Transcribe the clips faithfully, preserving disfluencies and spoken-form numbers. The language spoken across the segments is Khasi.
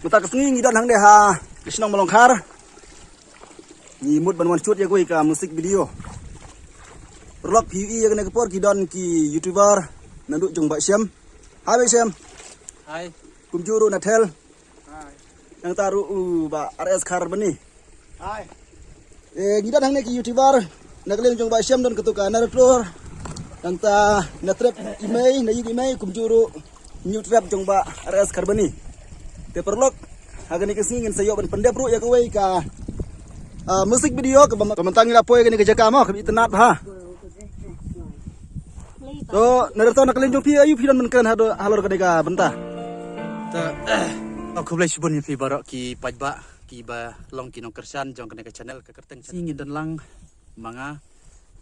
Mynta ka sngi ngi don hangne ha shnong Malongkhar. Ngi mut ban wan shoot ïa kawei ka music video. Paralok, phi ïohi ïa kane ka por ki don ki YouTuber naduh jong Bah Shem. Hai Bah Shem. Hai. Kumjuh ruh Nathel. Hai. Nangta ruh u Bah R S Kharbani. Hai. Eh, ngi don hangne ki YouTuber. Na ka liang jong Bah Shem don katu ka narrator. Nangta na trep i mei, na ïing i mei, kumjuh ruh New Trap jong Bah R S Kharbani. Te paralok, ha kane ka sngi ngin sa ïoh ban pyndep ruh ïa kawei ka, ah, music video kaba, kaba mynta ngi la poi kane ka jaka mo, kaba itynnad bha. To, narrator, na ka liang jong phi, aïu phi don ban kren ha do, halor kane ka bynta? To, khublei shibun ïa phi baroh ki paidbah kiba long ki nongkyrshan jong kane ka channel, ka kyrteng channel. Ngi don lang ma nga,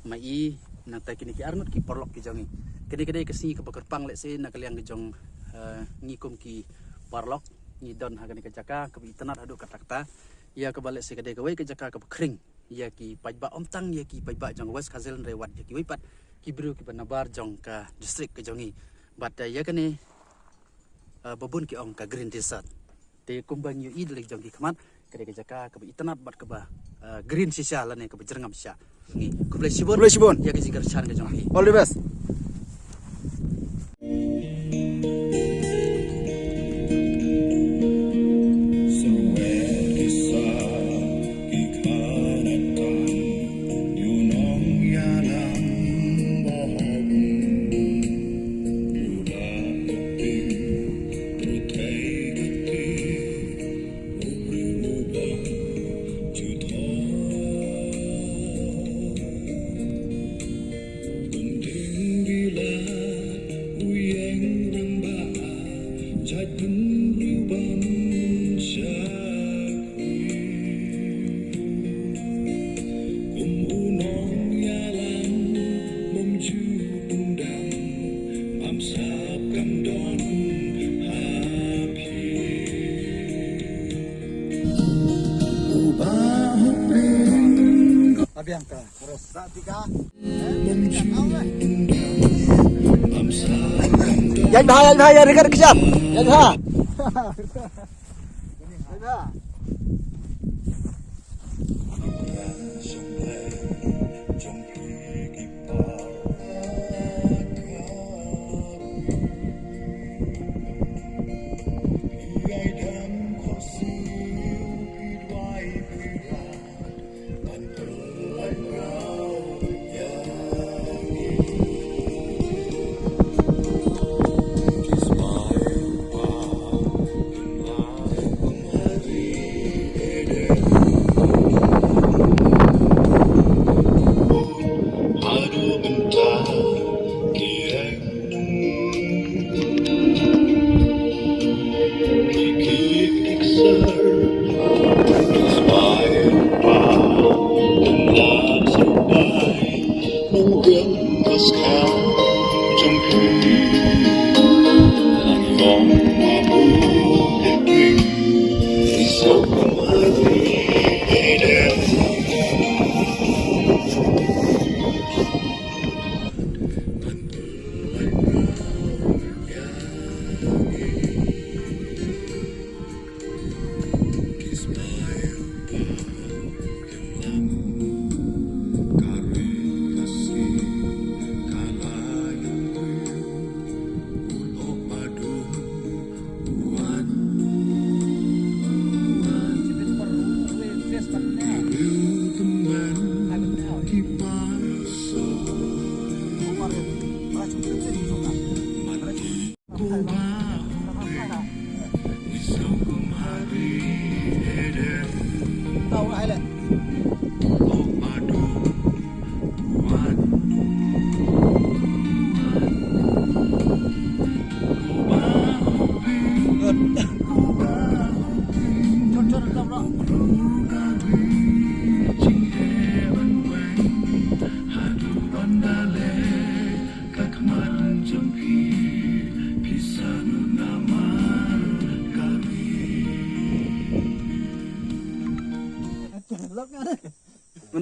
ma i, nangta kine ki arngut ki paralok ki jong ngi. Kane ka dei ka sngi kaba kyrpang lehse na ka liang ka jong, eh, ngi kum ki paralok, ngi don ha kane ka jaka kaba itynnad haduh katta katta. Ïa kaba lehse ka dei kawei ka jaka kaba khring ïa ki paidbah, ym tang ïa ki paidbah jong West Khasi Hills, hynrei wat ïa kiwei pat ki briew kiba nabar jong ka district ka jong ngi. Bad, eh, ïa kane, eh, ba bun ki ong ka Green Desert. Te kumba ngi ïohi da lade jong ki khmat, ka dei ka jaka kaba itynnad bad kaba, eh, green shisha lane kaba jyrngam shisha. Ngi khublei shibun. Khublei shibun. Ïa ka jingkyrshan ka jong phi. All the best. Ïaid bha, ïaid bha, ïa record kjat. Ïaid bha. Ïaid bha.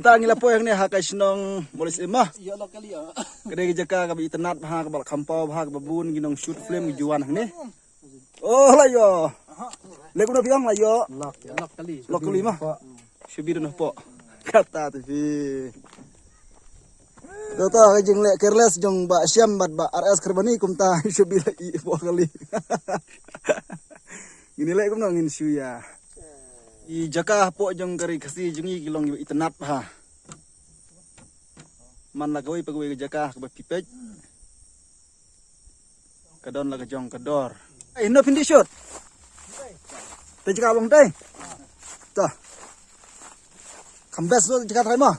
Ta ngi la poi hangne ha ka shnong Molis Ima. Ka dei ka jaka kaba itynnad bha, kaba la khampaw bha, kaba bun ki nong shoot film ki ju wan hangne. Oh, la ïoh. Leh kumno phi ong, la ïoh? Lok kali. Lok kali ma. Shu bi don hapoh. Kata te phi. To to, ka jingleh careless jong Bah Shyam bad Bah R S Kharbani, kumta shu bi la i hapoh kali. Ngin leh kumno ngin shu ïa. I jaka hapoh jong ka ri Khasi jong ngi ki long iba itynnad bha. Man la kawei pa kawei ka jaka kaba phi peit, ka don la ka jong ka dor. Ai, no phin dih shoot. Te jaka long te. Ta. Kham best lo jaka trai ma.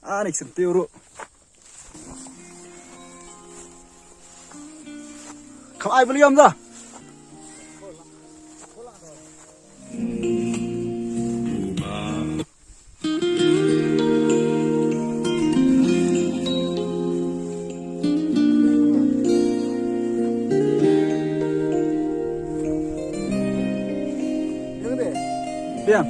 Ani ksen tiu ru. Kham ai volume da. Biang.